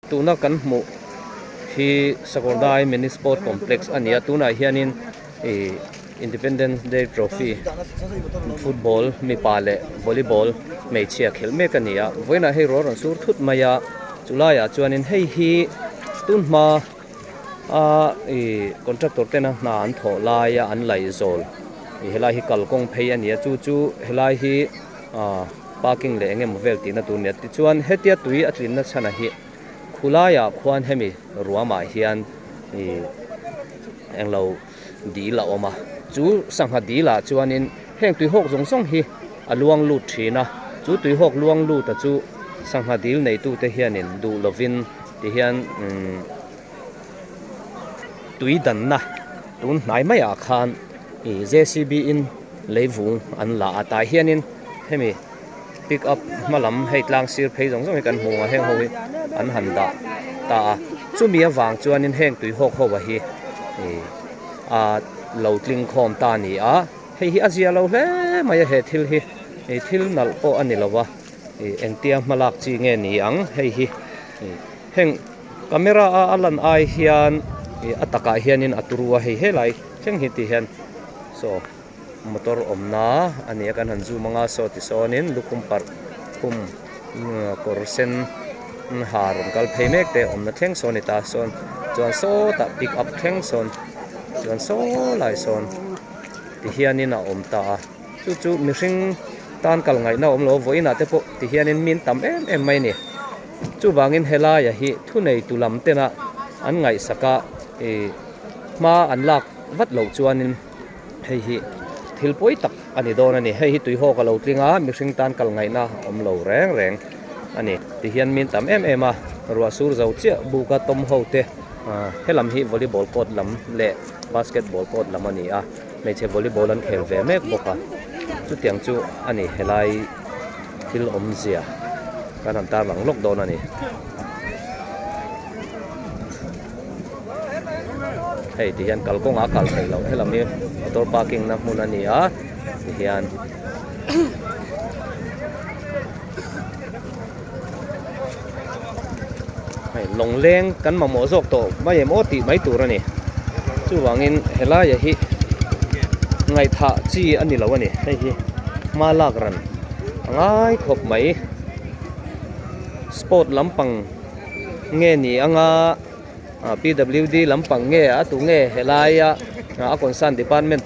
Tuna kan hmuh hi Sakawrdai Mini Sport Complex a ni a, tunah hianin ih Independence Day Trophy football mipa leh volleyball hmeichhia khelh mek a ni a, vawiinah hei rual rawn sur thut mai a, chu laiah chuanin hei hi tun hma a ih contractor tena hna an thawh laia an laihzawl ih helai hi kalkawng phei a ni a, chu chu helai hi ah. Parking leh eng emaw vel tihna tur nia tichuan hetia tui a tlinna chhanah hi khulaiah khuan hemi ruamah hian ih englo dil a awm a chu sangha dilah chuanin heng tuihawk zawng zawng hi a luang lut thin a chu tuihawk luang lut a chu sangha dil neitute hianin duh lovin tihian umm tui danna tun hnai maiah khan ih J C B in leivung an la a tah hianin hemi pick up hma lam hei tlang sir phei zawng zawng hi kan hmu ang a heng ho hi an han dah ta a chumi avang chuanin heng tui hawk ho a hi ih a lo tling khawm ta a ni a hei hi a zia lo hle mai a he thil hi ih thil nalh pawh a ni lo a ih engtia hma lak chi nge ni ang hei hi ih heng camera a a lan ai hian ih a takah hianin a turu a hei helai thleng hi ti hian saw motor awmna a ni a kan han zoom anga saw ti sawnin lukhum parh khum kawr sen ha rawn kal phei mek te awmna thleng sawn a ni ta sawn chuan sawtah pick up thleng sawn chuan saw lai sawn ti hianin a awm ta a chu chu mihring tan kal ngaihna awm lo vawiinah te pawh ti hianin min tam em em mai a ni chuvangin helaiah hi thuneitu lam tena an ngaihsak a ih hma an lak vat loh chuanin hei hi thil pawi tak a ni dawn a ni hei hi tuihawk a lo tling a mihring tan kal ngaihna a awm lo reng reng a ni tihian min tam em em a ruah sur zo chiah buk a tawm ho te ah helam hi volleyball court lam leh basketball court lam a ni a hmeichhe volleyball an khel ve mek bawk a chutiang chu a ni helai thil awmzia kan han tarlang lawk dawn a ni. Hei ti hian kalkawngah a kal theih loh helam hi motor parking na hmun a ni a ti hian hei lawngleng kan mamawh zawk tawh mai em aw tih mai tur a ni chuvangin helai hi ngaihthah chi a ni lo a ni hei hi hma lak ran a ngai khawp mai sport lampang nge ni anga ah pwd lampang nge a tu nge helaia a concern department.